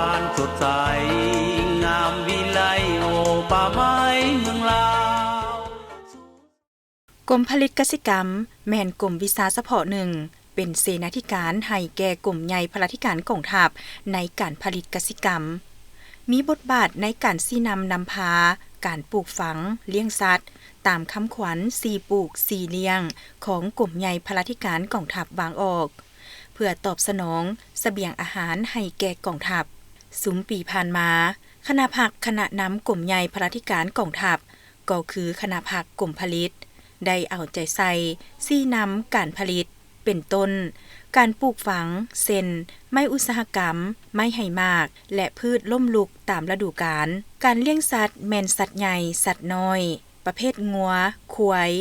ອັນສົດໃສ ງາມວິໄລ ໂອ ປ່າໄມ້ເມືອງລາວ. ກົມຜະລິດກະສິກຳ ແມ່ນກົມວິຊາສະເພາະໜຶ່ງ ເປັນເສນາທິການໃຫ້ແກ່ກົມໃຫຍ່ພະລາທິການກອງທັບໃນການຜະລິດກະສິກຳ, ມີບົດບາດໃນການຊີ້ນຳນຳພາ ການປູກຝັງ, ລ້ຽງສັດ ຕາມຄຳຂວັນ ສີ່ປູກ ສີ່ລ້ຽງ ຂອງກົມໃຫຍ່ພະລາທິການກອງທັບວາງອອກ ເພື່ອຕອບສະໜອງສະບຽງອາຫານໃຫ້ແກ່ກອງທັບ. ຊຸມປີຜ່ານມາ, ຄະນະພັກຄະນະນຳກົມໃຫຍ່ພະລາທິການກອງທັບ ກໍຄືຄະນະພັກກົມຜະລິດ ໄດ້ເອົາໃຈໃສ່ຊີ້ນຳການຜະລິດ ເປັນຕົ້ນ ການປູກຝັງ ເຊັ່ນ ໄມ້ອຸດສາຫະກຳ, ໄມ້ໃຫ້ໝາກ ແລະ ພືດລົ້ມລຸກຕາມລະດູການ, ການລ້ຽງສັດ ແມ່ນສັດໃຫຍ່, ສັດນ້ອຍ ປະເພດງົວ, ຄວາຍ,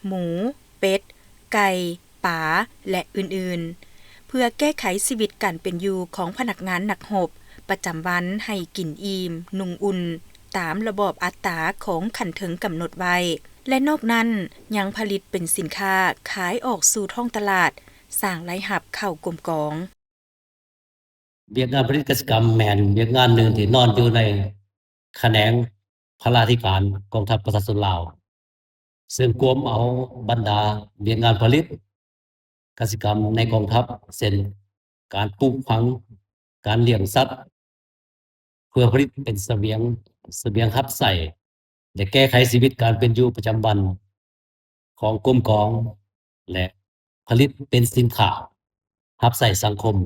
ໝູ, ເປັດ, ໄກ່, ປາ ແລະ ອື່ນໆ ເພື່ອແກ້ໄຂຊີວິດການເປັນຢູ່ຂອງພະນັກງານນັກຮົບປະຈຳວັນໃຫ້ກິນອີ່ມ, ນຸ່ງອຸ່ນ ຕາມລະບອບອັດຕາຂອງຂັ້ນເທິງກຳນົດໄວ້ ແລະ ນອກນັ້ນຍັງຜະລິດເປັນສິນຄ້າຂາຍອອກສູ່ທ້ອງຕະຫຼາດ, ສ້າງລາຍຮັບເຂົ້າກົມກອງ. ວຽກງານຜະລິດກະສິກຳແມ່ນວຽກງານໜຶ່ງທີ່ນອນຢູ່ໃນຂະແໜງພະລາທິການກອງທັບປະຊາຊົນລາວ, ເຊິ່ງກວມເອົາບັນດາວຽກງານຜະລິດກະສິກຳໃນກອງທັບ ເຊັ່ນ ການປູກຝັງ, ການລ້ຽງສັດ ເພື່ອຜະລິດເປັນສະບຽງ, ສະບຽງຮັບໃຊ້ ແລະ ແກ້ໄຂຊີວິດການເປັນຢູ່ປະຈຳວັນຂອງກົມກອງ ແລະ ຜະລິດເປັນສິນຄ້າຮັບໃຊ້ສັງຄົມ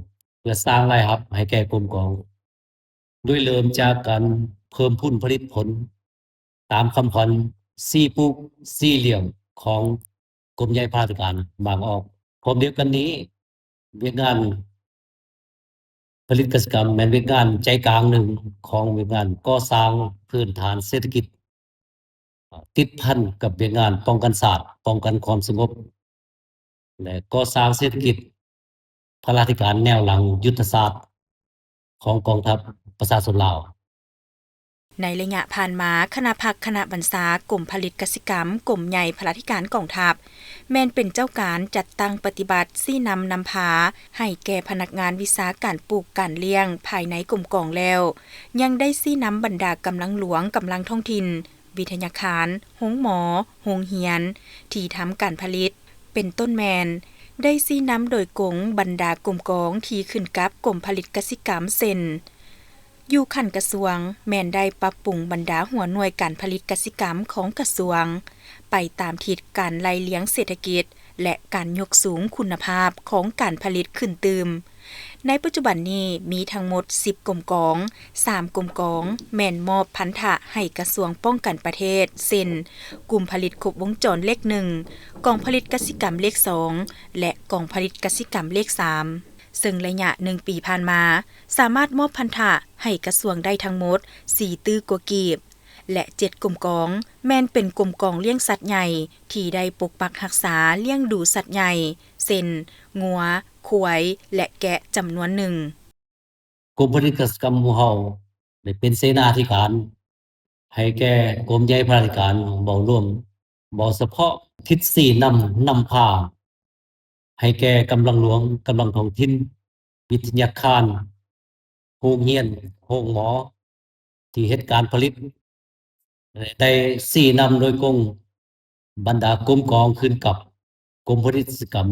ເພື່ອສ້າງລາຍຮັບໃຫ້ແກ່ກົມກອງ, ໂດຍເລີ່ມຈາກການເພີ່ມພູນຜະລິດຜົນ ຕາມຄຳຂວັນສີ່ປູກສີ່ລ້ຽງຂອງກົມໃຫຍ່ພະລາທິການບາງອອກ. ພ້ອມດຽວກັນນີ້, ວຽກງານຜະລິດກະສິກຳແມ່ນວຽກງານໃຈກາງໜຶ່ງຂອງວຽກງານກໍ່ສ້າງພື້ນຖານເສດຖະກິດ ຕິດພັນກັບວຽກງານປ້ອງກັນຊາດ, ປ້ອງກັນຄວາມສະຫງົບ ແລະ ກໍ່ສ້າງເສດຖະກິດ ພະລາທິການແນວຫຼັງຍຸດທະສາດຂອງກອງທັບປະຊາຊົນລາວ. ໃນໄລຍະຜ່ານມາ, ຄະນະພັກຄະນະບັນຊາກົມຜະລິດກະສິກຳ ກົມໃຫຍ່ພະລາທິການກອງທັບ ແມ່ນເປັນເຈົ້າການຈັດຕັ້ງປະຕິບັດ, ຊີ້ນຳນຳພາໃຫ້ແກ່ພະນັກງານວິຊາການປູກການລ້ຽງພາຍໃນກົມກອງແລ້ວ, ຍັງໄດ້ຊີ້ນຳບັນດາກຳລັງຫຼວງ, ກຳລັງທ້ອງຖິ່ນ, ວິທະຍາຄານ, ໂຮງໝໍ, ໂຮງຮຽນທີ່ທຳການຜະລິດ ເປັນຕົ້ນແມ່ນ ໄດ້ຊີ້ນຳໂດຍກົງບັນດາກົມກອງທີ່ຂຶ້ນກັບກົມຜະລິດກະສິກຳ ເຊັ່ນ ຢູ່ຂັ້ນກະຊວງ ແມ່ນໄດ້ປັບປຸງບັນດາຫົວໜ່ວຍການຜະລິດກະສິກຳຂອງກະຊວງ ໄປຕາມທິດການໄລ່ລຽງເສດຖະກິດ ແລະ ການຍົກສູງຄຸນນະພາບຂອງການຜະລິດຂຶ້ນຕື່ມ. ໃນປັດຈຸບັນນີ້ມີທັງໝົດສິບກົມກອງ, ສາມກົມກອງແມ່ນມອບພັນທະໃຫ້ກະຊວງປ້ອງກັນປະເທດ ເຊັ່ນ ກຸ່ມຜະລິດຄົບວົງຈອນເລກໜຶ່ງ, ກອງຜະລິດກະສິກຳເລກສອງ ແລະ ກອງຜະລິດກະສິກຳເລກສາມ ເຊິ່ງໄລຍະໜຶ່ງປີຜ່ານມາ ສາມາດມອບພັນທະໃຫ້ກະຊວງໄດ້ທັງໝົດສີ່ຕື້ກວ່າກີບ ແລະ ເຈັດກົມກອງ ແມ່ນເປັນກົມກອງລ້ຽງສັດໃຫຍ່ທີ່ໄດ້ປົກປັກຮັກສາລ້ຽງດູສັດໃຫຍ່ ເຊັ່ນ ງົວ, ຄວາຍ ແລະ ແກະ ຈຳນວນໜຶ່ງ. ກົມຜະລິດກະສິກຳໝູ່ເຮົາໄດ້ເປັນເສນາທິການໃຫ້ແກ່ກົມໃຫຍ່ພະລາທິການເວົ້າລວມ, ເວົ້າສະເພາະທິດຊີ້ນຳ, ນຳພາ ໃຫ້ແກ່ກຳລັງຫຼວງ, ກຳລັງທ້ອງຖິ່ນ, ວິທະຍາຄານ, ໂຮງຮຽນ, ໂຮງໝໍທີ່ເຮັດການຜະລິດ ແລະ ໄດ້ຊີ້ນຳໂດຍກົງບັນດາກົມກອງຂຶ້ນກັບກົມຜະລິດກະສິກຳ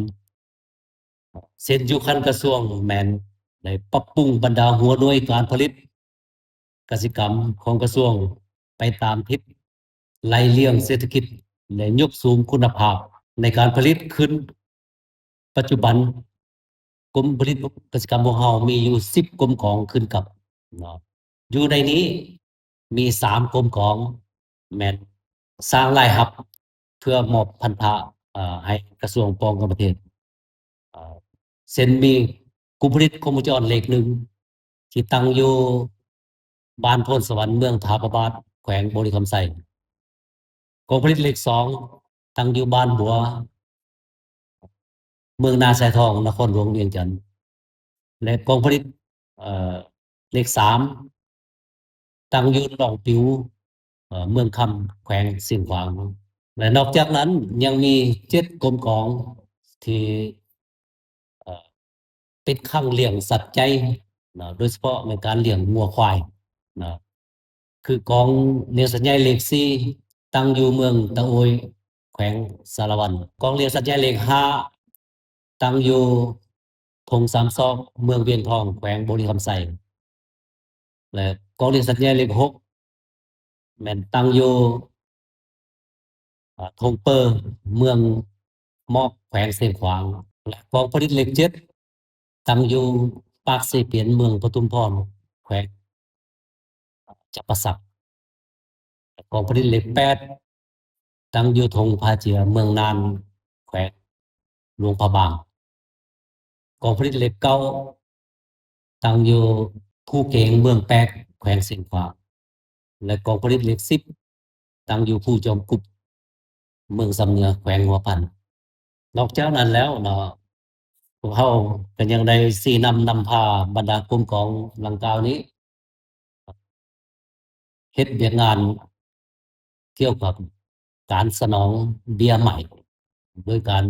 ເຊັ່ນ ຢູ່ຂັ້ນກະຊວງແມ່ນໄດ້ປັບປຸງບັນດາຫົວໜ່ວຍການຜະລິດກະສິກຳຂອງກະຊວງໄປຕາມທິດໄລ່ລຽງເສດຖະກິດ ແລະ ຍົກສູງຄຸນນະພາບໃນການຜະລິດຂຶ້ນ. ປັດຈຸບັນ ກົມຜະລິດກະສິກຳຂອງເຮົາມີຢູ່ສິບກົມກອງຂຶ້ນກັບເນາະ, ຢູ່ໃນນີ້ມີສາມກົມກອງ ແມ່ນສ້າງລາຍຮັບເພື່ອມອບພັນທະ ເອີ ໃຫ້ກະຊວງປ້ອງກັນປະເທດ ເອີ ເຊັ່ນ ມີກຸ່ມຜະລິດຄົບວົງຈອນເລກໜຶ່ງ ທີ່ຕັ້ງຢູ່ບ້ານໂພນສະຫວັນ ເມືອງທ່າພະບາດ ແຂວງບໍລິຄຳໄຊ, ກອງຜະລິດເລກສອງ ຕັ້ງຢູ່ບ້ານບົວ ເມືອງນາຊາຍທອງ ນະຄອນຫຼວງວຽງຈັນ ແລະ ກອງຜະລິດ ເອີ ເລກສາມ ຕັ້ງຢູ່ໜອງປິວ ເອີ ເມືອງຄຳ ແຂວງຊຽງຂວາງ ແລະ ນອກຈາກນັ້ນຍັງມີເຈັດກົມກອງທີ່ ເອີ ເປັນຄັງລ້ຽງສັດໃຫຍ່ ເນາະ ໂດຍສະເພາະແມ່ນການລ້ຽງງົວຄວາຍເນາະ. ຄືກອງລ້ຽງສັດໃຫຍ່ເລກສີ່ ຕັ້ງຢູ່ເມືອງຕະໂອ້ຍ ແຂວງສາລະວັນ, ກອງລ້ຽງສັດໃຫຍ່ເລກຫ້າ ຕັ້ງຢູ່ທົ່ງສາມຊອກ ເມືອງວຽງທອງ ແຂວງບໍລິຄຳໄຊ ແລະ ກອງລ້ຽງສັດໃຫຍ່ເລກຫົກ ແມ່ນຕັ້ງຢູ່ ອາ ທົ່ງເປີ ເມືອງມອກ ແຂວງຊຽງຂວາງ ແລະ ກອງຜະລິດເລກເຈັດ ຕັ້ງຢູ່ປາກເຊປຽນ ເມືອງປະທຸມພອນ ແຂວງ ຈຳປາສັກ. ກອງຜະລິດເລກແປດ ຕັ້ງຢູ່ທົ່ງຜາເຈຍ ເມືອງນານ ແຂວງຫຼວງພະບາງ. ກອງຜະລິດເລກເກົ້າ ຕັ້ງຢູ່ພູເກງ ເມືອງແປກ ແຂວງຊຽງຂວາງ ແລະ ກອງຜະລິດເລກສິບ ຕັ້ງຢູ່ພູຈອມກຸບ ເມືອງຊຳເໜືອ ແຂວງຫົວພັນ. ນອກຈາກນັ້ນແລ້ວເນາະ ພວກເຮົາກໍຍັງໄດ້ຊີ້ນຳນຳພາບັນດາກົມກອງດັ່ງກ່າວນີ້ ເຮັດວຽກງານກ່ຽວກັບການສະໜອງເບ້ຍໃໝ່ ໂດຍການ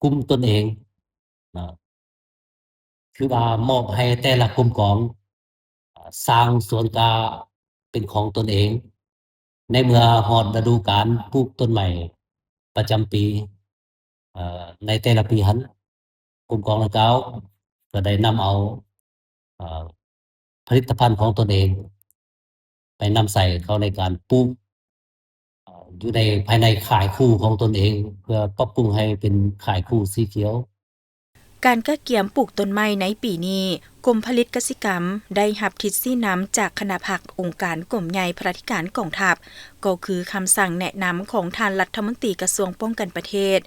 ກຸ້ມຕົນເອງເນາະ ຄືວ່າມອບໃຫ້ແຕ່ລະກົມກອງ ເອີ ສ້າງສວນກ້າເປັນຂອງຕົນເອງ ໃນເມື່ອຮອດລະດູການປູກຕົ້ນໄມ້ປະຈຳປີ ເອີ ໃນແຕ່ລະປີຫັ້ນ ກົມກອງດັ່ງກ່າວກໍໄດ້ນຳເອົາ ເອີ ຜະລິດຕະພັນຂອງຕົນເອງ ໄປນຳໃຊ້ເຂົ້າໃນການປູກ ເອີ ຢູ່ໃນ ພາຍໃນຄ້າຍຄູຂອງຕົນເອງ ເພື່ອປັບປຸງໃຫ້ເປັນຄ້າຍຄູສີຂຽວ. ການກະກຽມປູກຕົ້ນໄມ້ໃນປີນີ້, ກົມຜະລິດກະສິກຳໄດ້ຮັບທິດຊີ້ນຳຈາກຄະນະພັກອົງການກົມໃຫຍ່ພະລາທິການກອງທັບ, ກໍຄືຄຳສັ່ງແນະນຳຂອງທ່ານລັດຖະມົນຕີກະຊວງປ້ອງກັນປະເທດ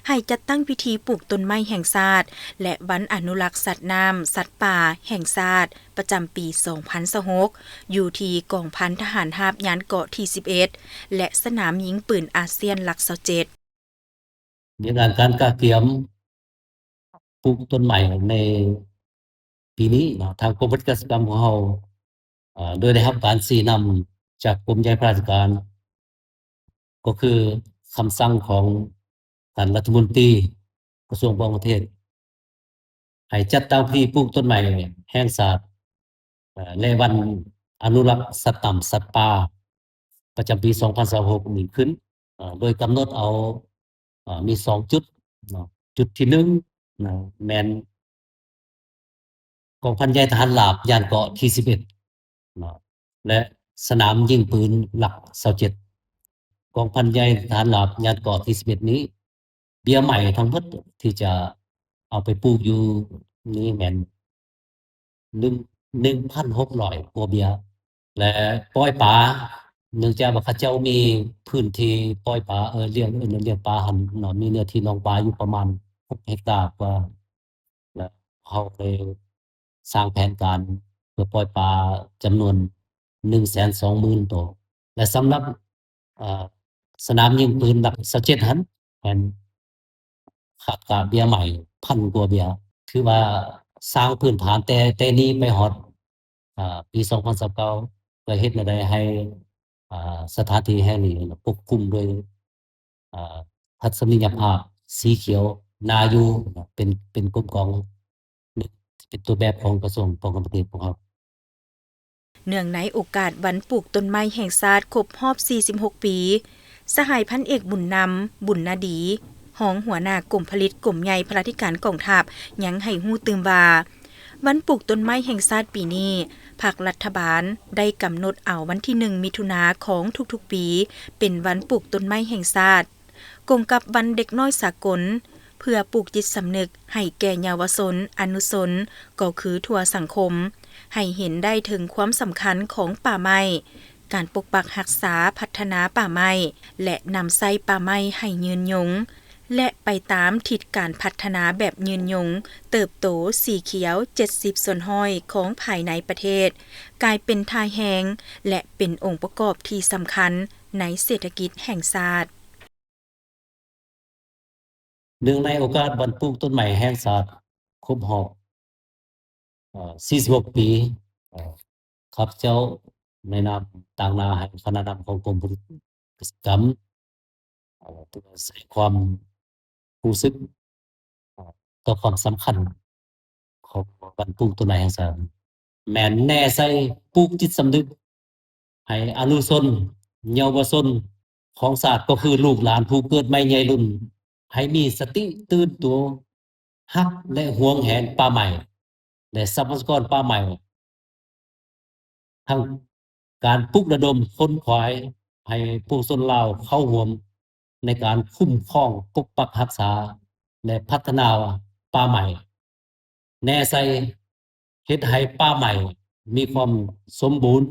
ໃຫ້ຈັດຕັ້ງພິທີປູກຕົ້ນໄມ້ແຫ່ງຊາດ ແລະ ວັນອະນຸລັກສັດນ້ຳ, ສັດປ່າແຫ່ງຊາດ ປະຈຳປີສອງພັນຊາວຫົກ ຢູ່ທີ່ກອງພັນທະຫານຮາບຍານເກາະທີສິບເອັດ ແລະ ສະໜາມຍິງປືນອາຊຽນຫຼັກຊາວເຈັດ. ວຽກງານການກະກຽມປູກຕົ້ນໄມ້ໃນປີນີ້ເນາະ, ທາງກົມຜະລິດກະສິກຳຂອງເຮົາ ເອີ ໂດຍໄດ້ຮັບການຊີ້ນຳຈາກກົມໃຫຍ່ພະລາຊະການ ກໍຄືຄຳສັ່ງຂອງທ່ານລັດຖະມົນຕີກະຊວງຕ່າງປະເທດ ໃຫ້ຈັດຕັ້ງພິທີປູກຕົ້ນໄມ້ແຫ່ງຊາດ ເອີ ແລະ ວັນອະນຸລັກສັດນ້ຳສັດປ່າ ປະຈຳປີສອງພັນຊາວຫົກນີ້ຂຶ້ນ ເອີ ໂດຍກຳນົດເອົາ ເອີ ມີສອງຈຸດເນາະ. ຈຸດທີໜຶ່ງເນາະ ແມ່ນກອງພັນໃຫຍ່ທະຫານລາບຍານເກາະທີສິບເອັດເນາະ ແລະ ສະໜາມຍິງປືນຫຼັກຊາວເຈັດ. ກອງພັນໃຫຍ່ທະຫານລາບຍານເກາະທີສິບເອັດນີ້ ເບ້ຍໃໝ່ທັງໝົດທີ່ຈະເອົາໄປປູກຢູ່ນີ້ແມ່ນ ໜຶ່ງ ໜຶ່ງພັນຫົກຮ້ອຍກວ່າເບ້ຍ ແລະ ປ່ອຍປາ ເນື່ອງຈາກວ່າເຂົາເຈົ້າມີພື້ນທີ່ປ່ອຍປາ ເອີ ລ້ຽງ ລ້ຽງປາຫັ້ນເນາະ ມີເນື້ອທີ່ໜອງປາຢູ່ປະມານຫົກເຮັກຕາກວ່າ ແລະ ເຮົາໄດ້ສ້າງແຜນການເພື່ອປ່ອຍປາຈຳນວນໜຶ່ງແສນສອງໝື່ນໂຕ ແລະ ສຳລັບ ເອີ ສະໜາມຍິງປືນຫຼັກຊາວເຈັດຫັ້ນ ແມ່ນຄາດກະເບ້ຍໃໝ່ພັນກວ່າເບ້ຍ ຖືວ່າສ້າງພື້ນຖານແຕ່ ແຕ່ນີ້ໄປຮອດ ເອີ ປີສອງພັນຊາວເກົ້າ ເພື່ອເຮັດແນວໃດໃຫ້ ເອີ ສະຖານທີ່ແຫ່ງນີ້ປົກຄຸມໂດຍ ເອີ ທັດສະນີຍະພາບສີຂຽວໜ້າຢູ່ ເປັນ ເປັນກົມກອງ ເປັນຕົວແບບຂອງກະຊວງປ້ອງກັນປະເທດຂອງເຮົາ. ເນື່ອງໃນໂອກາດວັນປູກຕົ້ນໄມ້ແຫ່ງຊາດຄົບຮອບສີ່ສິບຫົກປີ, ສະຫາຍພັນເອກ ບຸນນຳ ບຸນນາດີ ຮອງຫົວໜ້າກົມຜະລິດກົມໃຫຍ່ພະລາທິການກອງທັບ ຍັງໃຫ້ຮູ້ຕື່ມວ່າ ວັນປູກຕົ້ນໄມ້ແຫ່ງຊາດປີນີ້ ພັກລັດຖະບານໄດ້ກຳນົດເອົາວັນທີໜຶ່ງ ມິຖຸນາຂອງທຸກໆປີ ເປັນວັນປູກຕົ້ນໄມ້ແຫ່ງຊາດ. ກົງກັບວັນເດັກນ້ອຍສາກົນ ເພື່ອປູກຈິດສຳນຶກໃຫ້ແກ່ເຍົາວະຊົນ, ອະນຸຊົນ ກໍຄືທົ່ວສັງຄົມ ໃຫ້ເຫັນໄດ້ເຖິງຄວາມສຳຄັນຂອງປ່າໄມ້, ການປົກປັກຮັກສາ, ພັດທະນາປ່າໄມ້ ແລະ ນຳໃຊ້ປ່າໄມ້ໃຫ້ຍືນຍົງ ແລະ ໄປຕາມທິດການພັດທະນາແບບຍືນຍົງ, ເຕີບໂຕ, ສີຂຽວ ເຈັດສິບສ່ວນຮ້ອຍຂອງພາຍໃນປະເທດ ກາຍເປັນທ່າແຮງ ແລະ ເປັນອົງປະກອບທີ່ສຳຄັນໃນເສດຖະກິດແຫ່ງຊາດ. ເນື່ອງໃນໂອກາດວັນປູກຕົ້ນໄມ້ແຫ່ງຊາດຄົບຮອບ ເອີ ສີ່ສິບຫົກປີ ເອີ ຂ້າພະເຈົ້າໃນນາມຕາງໜ້າໃຫ້ຄະນະນຳຂອງກົມຜະລິດກະສິກຳ ເອີ ຖືວ່າສະແດງຄວາມຮູ້ສຶກ ເອີ ຕໍ່ຄວາມສຳຄັນຂອງວັນປູກຕົ້ນໄມ້ແຫ່ງຊາດ. ແມ່ນແນໃສ່ ປູກຈິດສຳນຶກໃຫ້ອະນຸຊົນ ເຍົາວະຊົນຂອງຊາດ ກໍຄືລູກຫຼານຜູ້ເກີດໃໝ່ໃຫຍ່ລຸ້ນ ໃຫ້ມີສະຕິຕື່ນຕົວ ຮັກ ແລະ ຫວງແຫນປ່າໄມ້ ແລະ ຊັບພະຍາກອນປ່າໄມ້. ທັງການປຸກລະດົມຂົນຂວາຍໃຫ້ປວງຊົນລາວເຂົ້າຮ່ວມໃນການຄຸ້ມຄອງ, ປົກປັກຮັກສາ ແລະ ພັດທະນາປ່າໄມ້, ແນໃສ່ເຮັດໃຫ້ປ່າໄມ້ມີຄວາມສົມບູນ,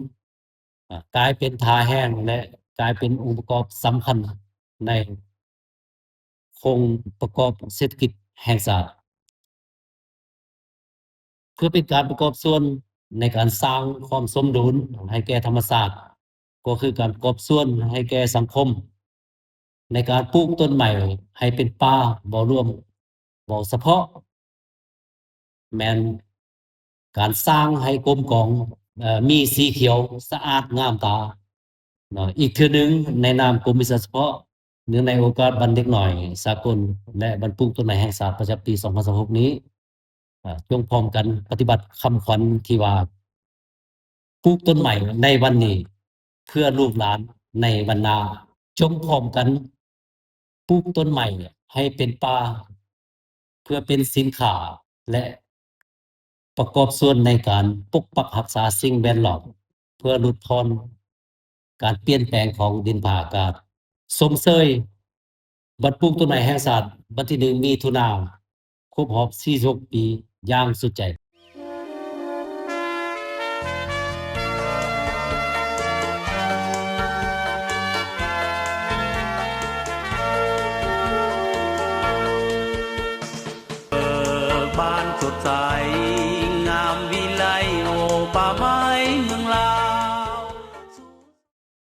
ກາຍເປັນທ່າແຮງ ແລະ ກາຍເປັນອົງປະກອບສຳຄັນໃນ ໂຄງປະກອບເສດຖະກິດແຫ່ງຊາດ ເພື່ອເປັນການປະກອບສ່ວນໃນການສ້າງຄວາມສົມດຸນໃຫ້ແກ່ທຳມະຊາດ, ກໍຄືການປະກອບສ່ວນໃຫ້ແກ່ສັງຄົມ ໃນການປູກຕົ້ນໄມ້ໃຫ້ເປັນປ່າ ເວົ້າລວມ, ເວົ້າສະເພາະ ແມ່ນການສ້າງໃຫ້ກົມກອງ, ເອີ ມີສີຂຽວສະອາດງາມຕາເນາະ. ອີກເທື່ອໜຶ່ງ ໃນນາມກົມວິຊາສະເພາະ ເນື່ອງໃນໂອກາດວັນເດັກນ້ອຍສາກົນ ແລະ ວັນປູກຕົ້ນໄມ້ແຫ່ງຊາດປະຈຳປີສອງພັນຊາວຫົກນີ້, ເອີ ຈົ່ງພ້ອມກັນປະຕິບັດຄຳຂວັນທີ່ວ່າ ປູກຕົ້ນໄມ້ໃນວັນນີ້ ເພື່ອລູກຫຼານໃນວັນໜ້າ. ຈົ່ງພ້ອມກັນປູກຕົ້ນໄມ້ໃຫ້ເປັນປ່າ ເພື່ອເປັນສິນຄ້າ ແລະ ປະກອບສ່ວນໃນການປົກປັກຮັກສາສິ່ງແວດລ້ອມ ເພື່ອຫຼຸດຜ່ອນການປ່ຽນແປງຂອງດິນຟ້າອາກາດ. ຊົມເຊີຍວັນປູກຕົ້ນໄມ້ແຫ່ງຊາດ ວັນທີໜຶ່ງ ມິຖຸນາ ຄົບຮອບສີ່ສິບຫົກປີຢ່າງສຸດໃຈ. ເບີກບານສົດໃສ ງາມວິໄລ ໂອ ປ່າໄມ້